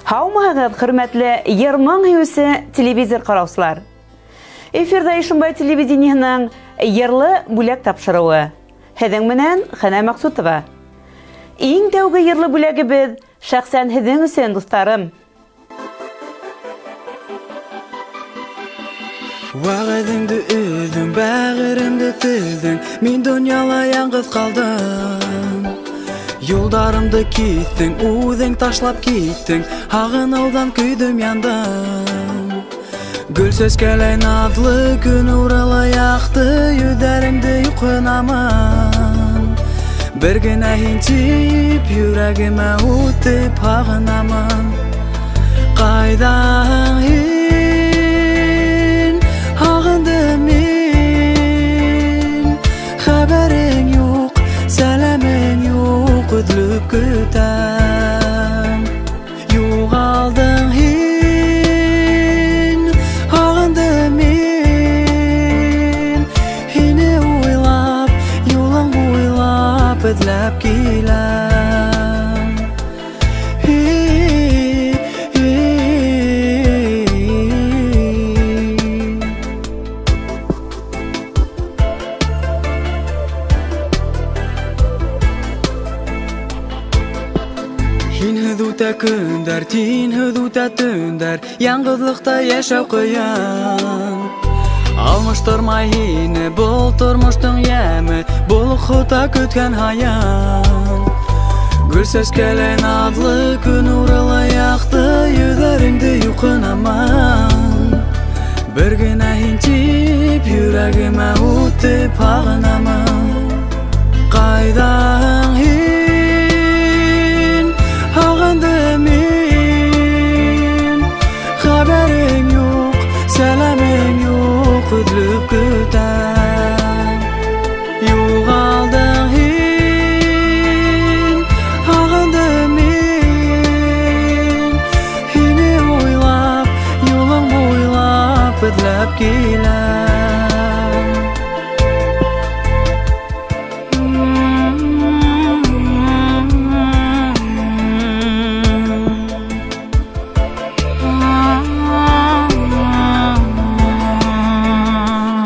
Һаумыһығыҙ, хөрмәтле йыр-моң һөйөүсе телевизор ҡараусылар. Эфирҙа Ишембай телевидениеһының Йырлы бүләк тапшырыуы. Һеҙҙең менән Хәнә Мәҡсутова. Иң тәүге йырлы бүләгебеҙ шәхсән һеҙҙең өсөн, дуҫтарым. Вәғәҙеңде өҙҙөң, бәғеремде теҙҙең, Мин донъяла яңғыҙ ҡалдым. Юлдарымды киҫтең, үҙең ташлап киттең, Һағыныуҙан көйҙөм, яндым. Гөл сәскәләй наҙлы, көн уралай яҡты, Йөҙҙәреңде юҡһынамын. Бер генә һин тип, йөрәгемә үтеп һағынамын. Ҡайҙаһың һин, һағындым мин. Хәбәрең юҡ, сәләмең юҡ, өҙөлөп көтәм. Юғалдың һин, һағындым мин. Һине уйлап, юлың буйлап эҙләп киләм. Һинһеҙ үтә көндәр, тинһеҙ үтә төндәр, Яңғыҙлыҡта йәшәү ҡыйын. Алмаштырмай һине был тормоштоң йәме, Болоҡһота көткән һайын. Гөл сәскәләй наҙлы, көн уралай яҡты, Йөҙҙәреңде юҡынамын. Бер генә һин тип, йөрәгемә үтеп һағынамын. Ҡайҙаһың һин, һағындым мин. Хәбәрең юҡ, сәләмең юҡ, өҙөлөп көтәм. Юғалдың һин, һағындым мин. Һине уйлап, юлың буйлап эҙләп киләм.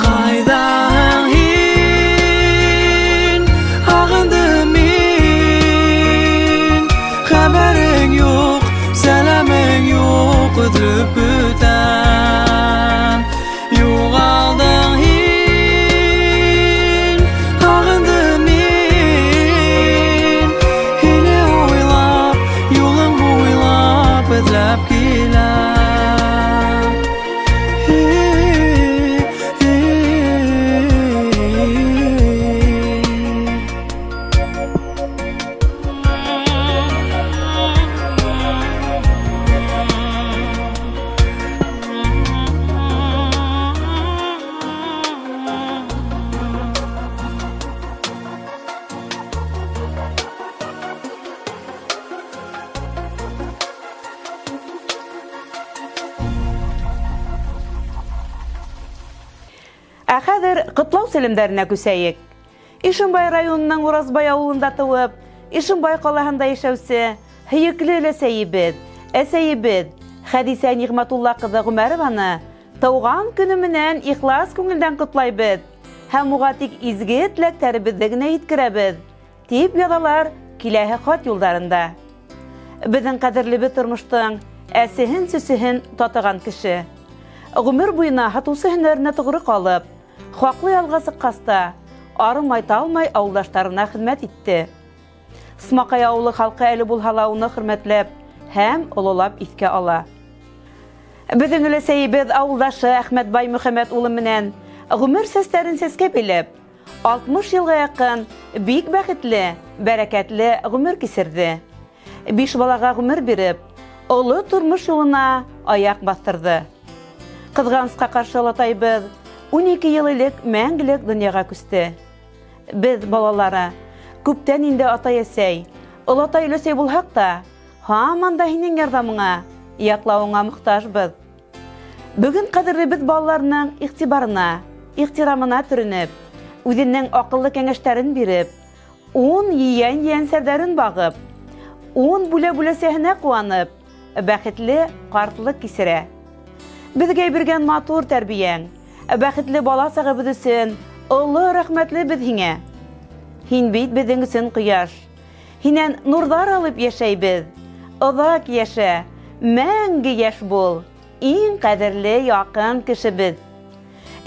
Ҡайҙаһың һин, һағындым мин. Хәбәрең юҡ, сәләмең юҡ, өҙөлөп көтәм. Юғалдың һин, һағындым мин. Һине уйлап, юлың буйлап эҙләп киләм. Ә хәҙер ҡотлау сәләмдәренә күсәйек. Ишембай районының Уразбай авылында тыуып, Ишембай ҡалаһында йәшәүсе һөйөклө өләсәйебеҙ, әсәйебеҙ Хәҙисә Ниғмәтулла ҡыҙы Ғүмәрованы тыуған көне менән ихлас күңелдән ҡотлайбыҙ һәм уға тик изге теләктәребеҙҙе генә еткерәбеҙ, дип яҙалар киләһе хат юлдарында. Беҙҙең ҡәҙерлебеҙ тормоштоң әсеһен-сөсөһөн татыған кеше. Ғүмер буйына һатыусы һөнәренә тоғро ҡалып, хаҡлы ялға сыҡҡас та, арымай-талмай ауылдаштарына хеҙмәт итте. Смаҡай ауылы халҡы әле булһа ла уны хөрмәтләп һәм ололап иҫкә ала. Беҙҙең өләсәйебеҙ ауылдашы Әхмәтбай Мөхәммәт улы менән ғүмер сәстәрен сәскә бәйләп, 60 йылға яҡын бик бәхетле, бәрәкәтле ғүмер кисерҙе. Биш балаға ғүмер биреп, оло тормош юлына аяҡ баҫтырҙы. Ҡыҙғанысҡа ҡаршы олатайыбыҙ 12 йыл элек мәңгелек донъяға күсте. Беҙ, балалары, күптән инде атай-әсәй, олатай-өләсәй булһаҡ та, һаман да һинең ярҙамыңа, яҡлауыңа мохтажбыҙ. Бөгөн ҡәҙерлебеҙ балаларының иғтибарына, ихтирамына төрөнөп, үҙенең аҡыллы кәңәштәрен биреп, ун ейән-ейәнсәрҙәрен бағып, ун бүлә-бүләсәһенә ҡыуанып, бәхетле ҡартлыҡ кисерә. Беҙгә биргән матур тәрбиәң, бәхетле бала сағыбыҙ өсөн оло рәхмәтле беҙ һиңә. Һин бит беҙҙең өсөн ҡояш. Һинән нурҙар алып йәшәйбеҙ. Оҙаҡ йәшә, мәңге йәш бул, иң ҡәҙерле яҡын кешебеҙ.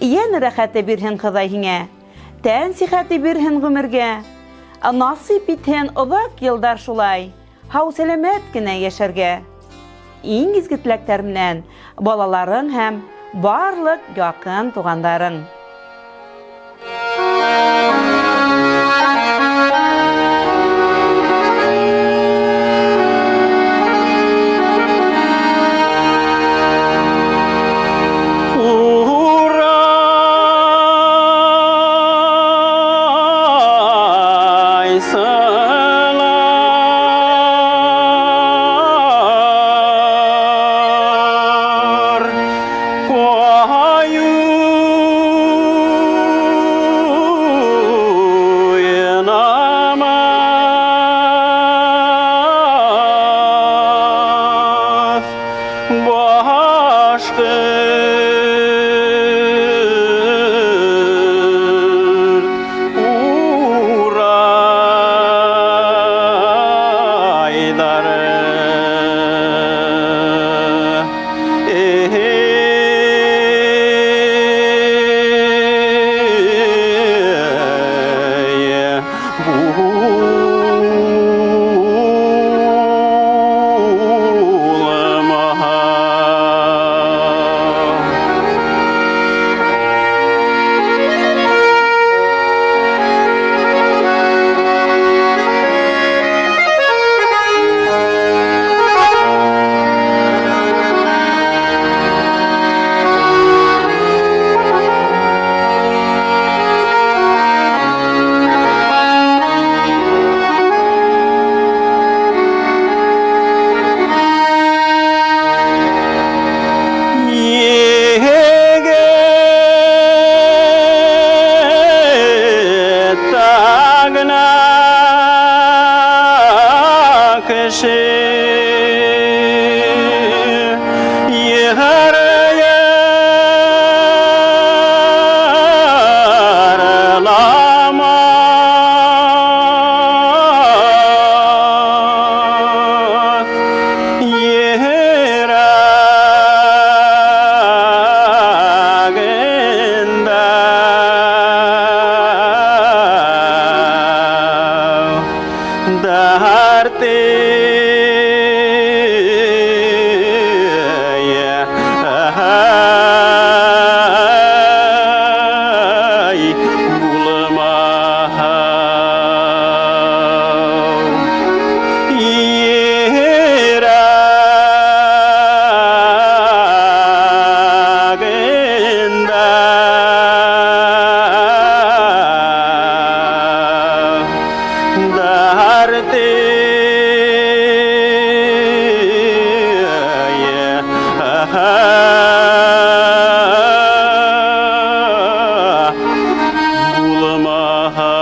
Йән рәхәте бирһен Хоҙай һиңә, тән сихәте бирһен ғүмергә. Насип итһен оҙаҡ йылдар шулай, һау-сәләмәт кенә йәшәргә. Иң изге теләктәр менән балаларың һәм барлыҡ яҡын туғандарың. Урайсылар Ҡайынамаҫ башҡорт урайҙары. Булмаһа. Егет тагына кеше Йырламаҫ Йөрәгендә дәрте ай булмаһа. Йөрәгендә дәрте булмаһа.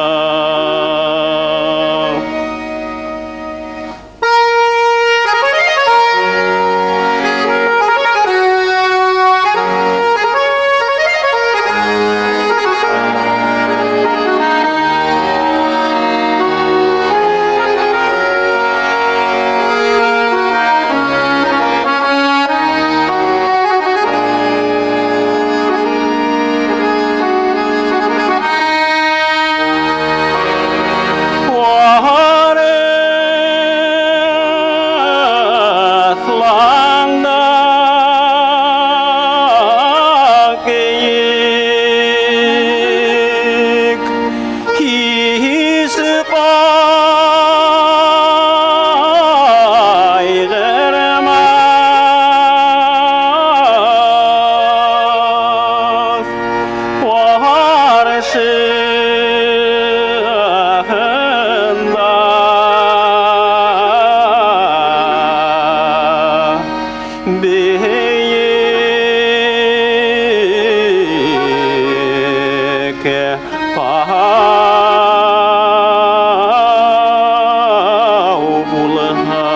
Арыҫланда кейек һис ҡайғырмаҫ ҡаршыһында бейек тау булһа.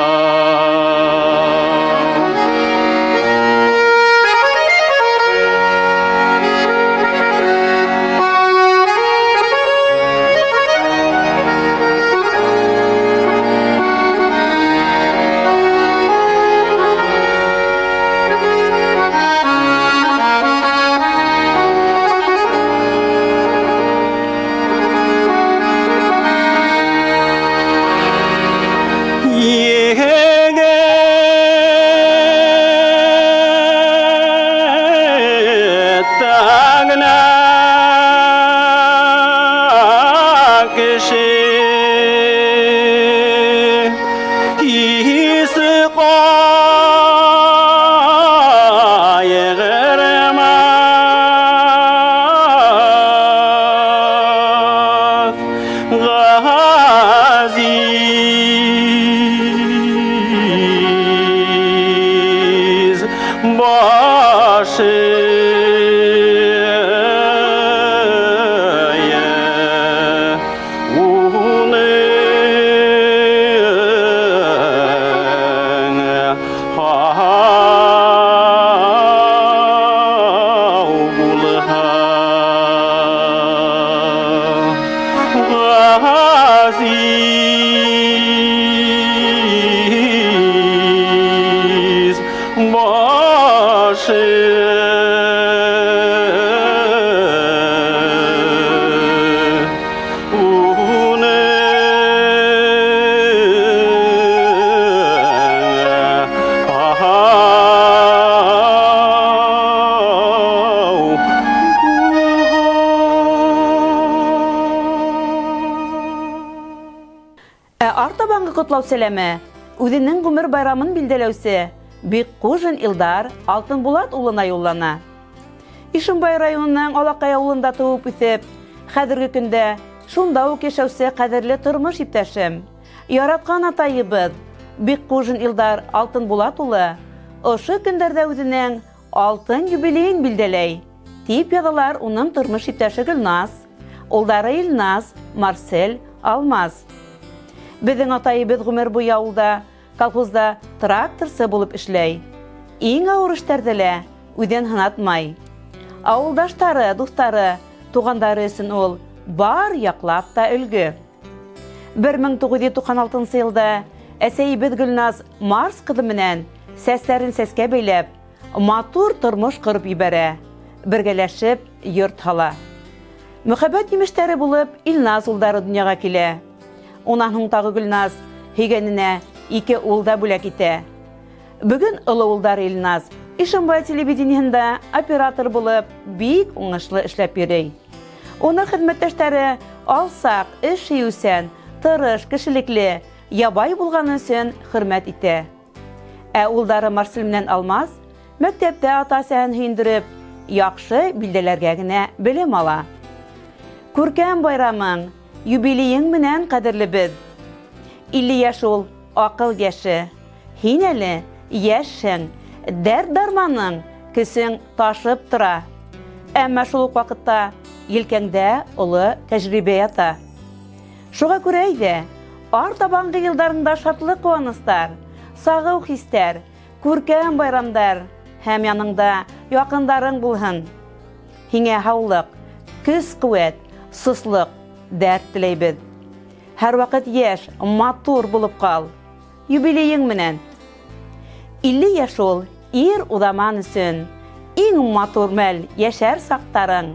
Генә кеше һис ҡайғырмаҫ, ғәзиз башы уның һау булһа, ғәзиз башы уның һау Ә артабанғы ҡотлау сәләме үҙенең ғүмер байрамын билдәләүсе Бикҡужин Илдар Алтынбулат улына юллана. Ишембай районының Алаҡай ауылында тыуып үҫеп, хәҙерге көндә шунда уҡ йәшәүсе ҡәҙерле тормош иптәшем, яратҡан атайыбыҙ Бикҡужин Илдар Алтынбулат улы ошо көндәрҙә үҙенең алтын юбилейын билдәләй, тип яҙалар уның тормош иптәше Гөлназ, улдары Илназ, Марсель, Алмаз. Беҙҙең атайыбыҙ ғүмер буйы ауылда, колхозда тракторсы булып эшләй. Иң ауыр эштәрҙе лә үҙен һынатмай. Ауылдаштары, дуҫтары, туғандары өсөн ул бар яҡлап та өлгө. 1996 йылда әсәйебеҙ Гөлназ Марс ҡыҙы менән сәстәрен сәскә бәйләп, матур тормош ҡороп ебәрә, бергәләшеп йорт һала. Мөхәббәт емештәре булып Илназ улдары донъяға килә. Унан һуң тағы Гөлназ һөйгәненә ике ул да бүләк итә. Бөгөн оло улдары Илназ Ишембай телевидениеһында оператор булып бик уңышлы эшләп йөрөй. Уның хеҙмәттәштәре алсаҡ, эш һөйөүсән, тырыш, кешелекле, ябай булғаны өсөн хөрмәт итә. Ә улдары Марсель менән Алмаз мәктәптә ата-әсәһен һөйөндөрөп, яҡшы билдәләргә генә белем ала. Күркәм байрамың, юбилейың менән, ҡәҙерлебеҙ! 50 йәш ул аҡыл йәше. Һин әле йәшһең, дәрт-дарманың, көсөң ташып тора. Әммә шул уҡ ваҡытта елкәңдә оло тәжрибә ята. Шуға күрә әйҙә, артабанғы йылдарыңда шатлыҡ-ҡыуаныстар, сағыу хистәр, күркәм байрамдар һәм яныңда яҡындарың булһын. Һиңә һаулыҡ, көс-ҡеүәт, сослоҡ, дәрт теләйбеҙ. Һәр ваҡыт йәш, матур булып ҡал. Юбилейың менән! 50 йәш ул ир уҙаман өсөн иң матур мәл, йәшәр саҡтарың.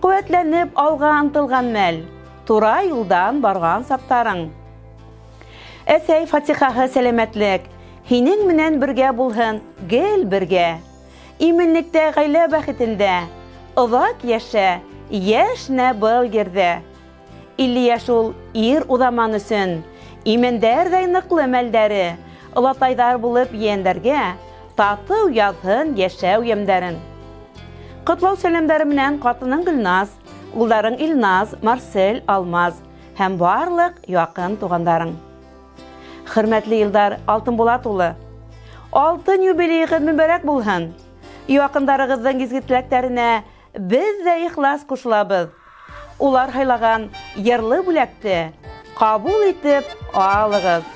Ҡеүәтләнеп алға ынтылған мәл, тура юлдан барған саҡтарың. Әсәй фатихаһы сәләмәтлек, һинең менән бергә булһын, гел бергә. Именлектә, ғаилә бәхетендә, оҙаҡ йәшә, йәшнә был ерҙә. 50 йәш ул ир уҙаман өсөн имәндәрҙәй ныҡлы мәлдәре, олатайҙар булып ейәндәргә татыу яҙһын йәшәү йәмдәрен. Ҡотлау сәләмдәре менән ҡатының Гөлназ, улдарың Илназ, Марсель, Алмаз һәм барлыҡ яҡын туғандарың. Хөрмәтле Илдар Алтынбулат улы, алтын юбилейығыҙ мөбәрәк булһын! Яҡындарығыҙҙың изге теләктәренә беҙ ҙә ихлас ҡушылабыҙ. Улар һайлаған йырлы бүләкте ҡабул итеп алығыҙ.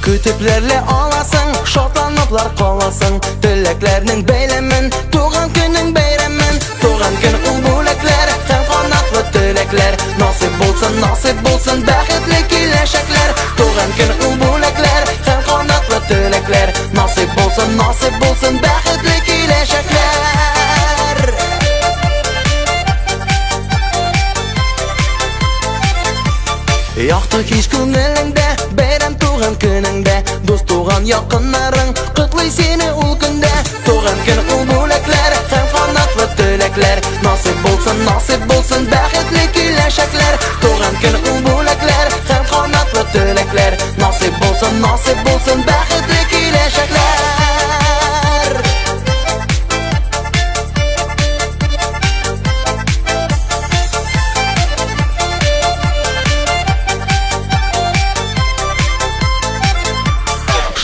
Көтөпләрле аласың, шатланыплар каласың. Теләкләрнең бәйләмен, туган көнең бәйрәмен. Туган көн ул бүләкләр һәм канатлы теләкләр. Насыйп булсын, насыйп булсын бәхетле киләчәкләр. Туган көн ул бүләкләр һәм канатлы теләкләр. Насыйп булсын, насыйп булсын бәхетле киләчәкләр. Якты хис күңелеңдә, бәйрәм туган көнеңдә, дус туган якыннарың котлый сине ул көндә. Туган көн ул бүләкләр һәм канатлы теләкләр. Насыйп булсын, насыйп булсын бәхетле киләчәкләр. Туган көн ул бүләкләр һәм канатлы теләкләр. Насыйп булсын, насыйп булсын бәхетле киләчәкләр.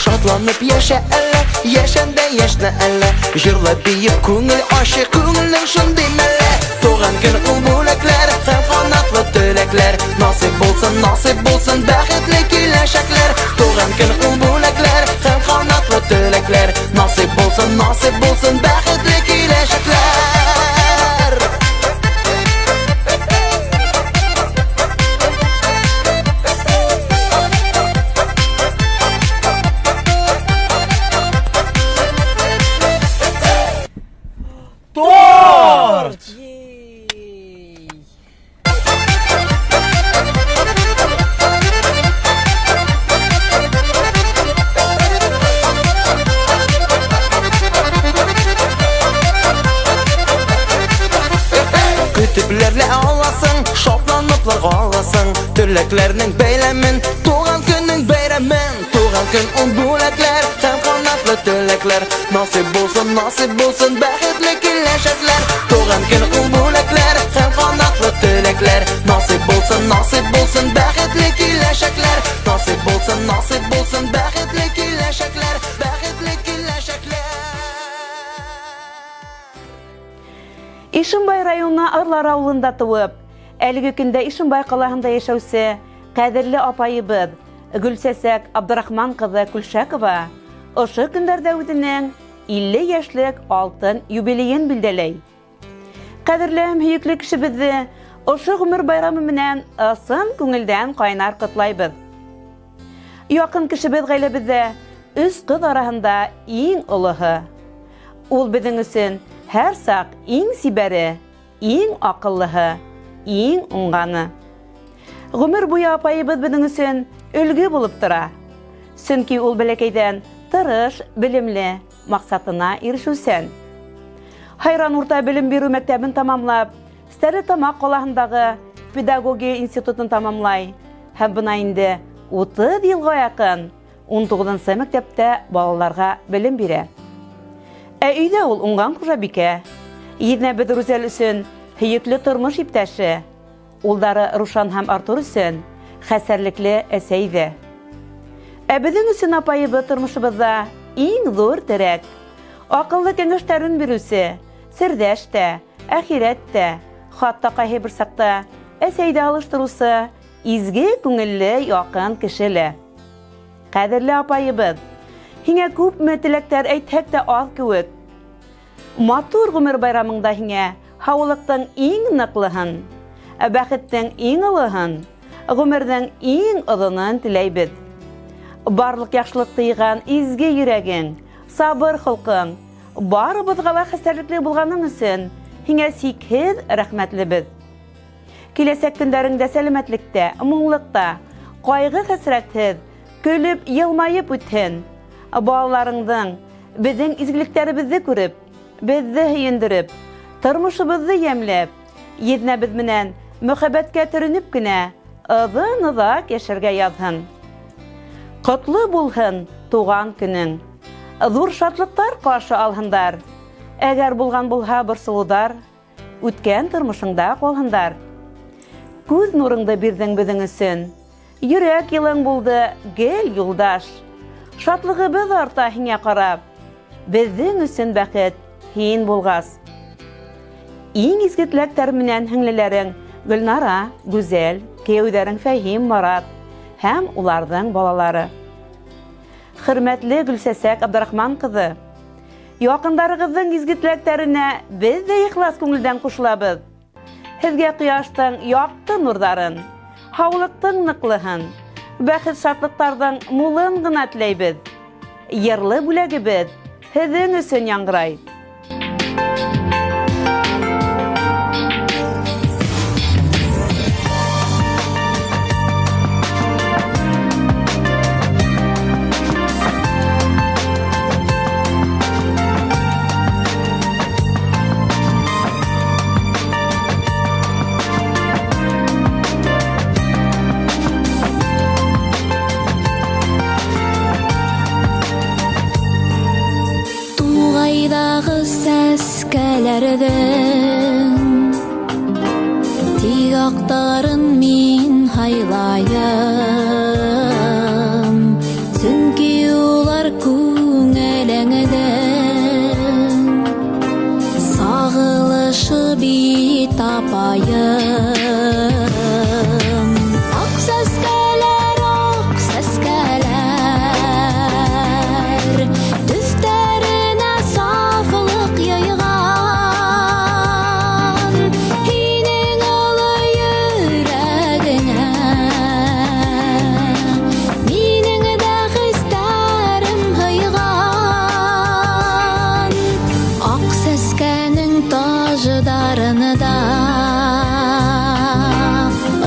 Шатланып яшә әле, яшәндә яшьнә әле. Җырлап биеп күңел ачык, күңелнең шундый мәле. Туган көн ул бүләкләр һәм канатлы теләкләр. Насыйп булсын, насыйп булсын бәхетле киләчәкләр. Туган көн ул бүләкләр һәм канатлы теләкләр. Насыйп булсын, насыйп булсын бәхетле киләчәкләр. Торт! Көтепләрлә аласың, шатланыплар аласың. Теләкләрнең бәйләмен, туган көннең бәйрәмен. Туган көн ул бүләкләр һәм канатлы теләкләр. Насыйп булсын, насыйп булсын бәхетле киләчәкләр. Туган көн ул бүләкләр һәм канатлы теләкләр. Насыйп булсын, насыйп булсын бәхетле киләчәкләр. Насыйп булсын, насыйп булсын бәхетле киләчәкләр. Бәхетле киләчәкләр. Ишембай районы Арлар авылында туып, әлеге көндә Ишембай қалаһында яшәүсе кадерле апайыбыҙ Гөлсәсәк Абдрахман кызы Күлшәкова ошо көндәрҙә үҙенең 50 йәшлек алтын юбилейын билдәләй. Ҡәҙерле һәм һөйөклө кешебеҙҙе ошо ғүмер байрамы менән ысын күңелдән ҡайнар ҡотлайбыҙ. Яҡын кешебеҙ ғаиләбеҙҙә өс ҡыҙ араһында иң олоһо. Ул беҙҙең өсөн һәр саҡ иң сибәре, иң аҡыллыһы, иң уңғаны. Ғүмер буйы апайыбыҙ беҙҙең өсөн өлгө булып тора. Сөнки ул бәләкәйҙән тырыш, белемле, маҡсатына ирешеүсән. Хайран урта белем биреү мәктәбен тамамлап, Стәрлетамаҡ ҡалаһындағы педагогия институтын тамамлай һәм бына инде 30 йылға яҡын 19-нсы мәктәптә балаларға белем бирә. Ә өйҙә ул уңған хужабикә. Еҙнәбеҙ Рүзәл өсөн һөйөклө тормош иптәше, улдары Рушан һәм Артур өсөн хәсәрлекле әсәй ҙә. Ә беҙҙең өсөн апайыбыҙ тормошобоҙҙа иң ҙур терәк, аҡыллы кәңәштәрен биреүсе, серҙәш тә, әхирәт тә, хатта ҡайһы бер саҡта әсәй ҙә алыштырыусы изге күңелле яҡын кеше лә. Ҡәҙерле апайыбыҙ, һиңә күпме теләктәр әйтһәк тә аҙ кеүек. Матур ғүмер байрамыңда һиңә һаулыҡтың иң ныҡлыһын, бәхеттең иң олоһон, ғүмерҙең иң оҙонон теләйбеҙ. Барлыҡ яҡшылыҡты йыйған изге йөрәгең, сабыр холҡоң, барыбыҙға ла хәстәрлекле булғаның өсөн һиңә сикһеҙ рәхмәтлебеҙ. Киләсәк көндәреңдә сәләмәтлектә, муңлыҡта, ҡайғы-хәсрәтһеҙ, көлөп, йылмайып үтһен. Балаларыңдың беҙҙең изгелектәребеҙҙе күреп, беҙҙе һөйөндөрөп, тормошобоҙҙо йәмләп, еҙнәбеҙ менән мөхәббәткә төрөнөп кенә оҙон-оҙаҡ йәшәргә яҙһын. Ҡотло булһын туған көнөң. Ҙур шатлыҡтар ҡаршы алһындар. Әгәр булған булһа борсолоуҙар, үткән тормошоңда ҡалһындар. Күҙ нурыңды бирҙең беҙҙең өсөн. Йөрәк йылың булды гел юлдаш. Шатлығыбыҙ арта һиңә ҡарап. Беҙҙең өсөн бәхет һин булғас. Иң изге теләктәр менән һеңлеләрең Гөлнара, Гүзәл, кейәүҙәрең Фәһим, Марат һәм уларҙың балалары. Хөрмәтле Гөлсәсәк Абдрахман ҡыҙы, яҡындарығыҙҙың изге теләктәренә беҙ ҙә ихлас күңелдән ҡушылабыҙ. Һеҙгә ҡояштың яҡты нурҙарын, һаулыҡтың ныҡлыһын, бәхет-шатлыҡтарҙың мулын ғына теләйбеҙ. Йырлы бүләгебеҙ һеҙҙең өсөн яңғырай. Сәскәләрҙең Тик аҡтарын мин һайлайым, Сөнки улар күңелеңдең Сағылышы бит, апайым. Аҡ сәскәләр, аҡ сәскәләр, Төҫтәренә сафлыҡ йыйған. Һинең оло йөрәгеңә Минең дә хистәрем һыйған. Аҡ сәскәнең таждарында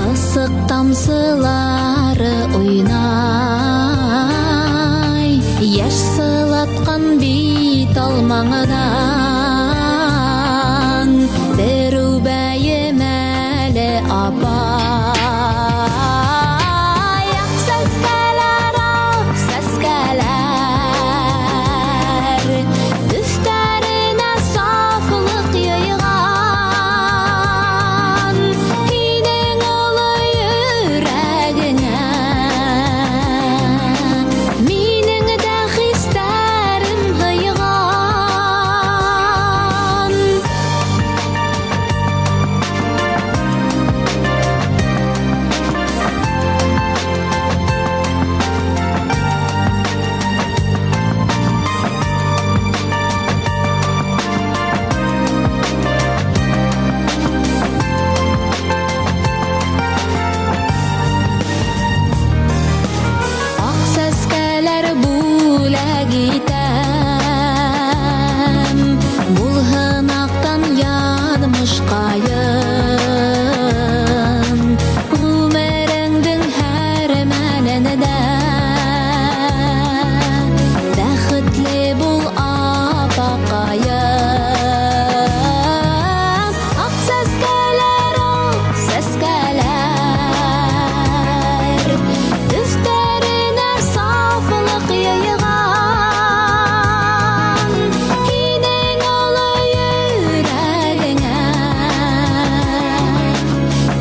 Ысыҡ тамсылары уйнай, Йәш сылатҡан бит алмаңдан Бер үбәйем әле, апай. Аҡ сәскәләр, аҡ сәскәләр, Төҫтәренә сафлыҡ йыйған. Һинең оло йөрәгеңә Минең дә хистәрем һыйған. Аҡ сәскәләр бүләк итәм, Булһын аҡтан яҙмышҡайым. Ғүмереңдең һәр мәлендә Бәхетле бул, апаҡайым. Аҡ сәскәләр, аҡ сәскәләр, Төҫтәренә сафлыҡ йыйған. Һинең оло йөрәгеңә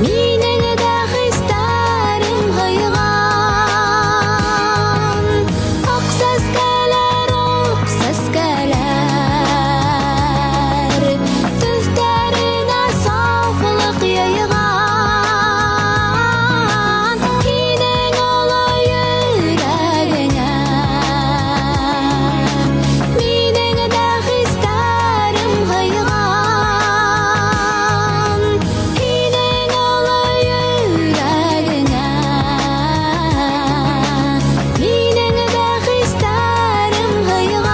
Минең дә хистәрем һыйған. Аҡ сәскәләр, аҡ сәскәләр, Төҫтәренә сафлыҡ йыйған. Һинең оло йөрәгеңә Минең дә хистәрем һыйған. Һинең оло йөрәгеңә Минең дә хистәрем һыйған.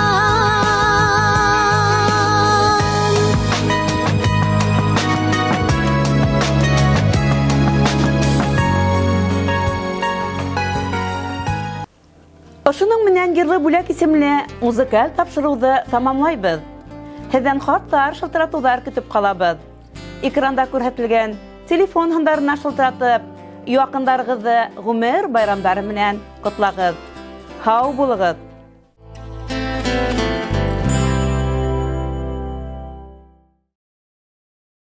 Ошоноң менән Йырлы бүләк исемле музыкаль тапшырыуҙы тамамлайбыҙ. Һеҙҙән хаттар, шылтыратыуҙар көтөп ҡалабыҙ. Экранда күрһәтелгән телефон һандарына шылтыратып, яҡындарығыҙҙы ғүмер байрамдары менән ҡотлағыҙ. Һау булығыҙ!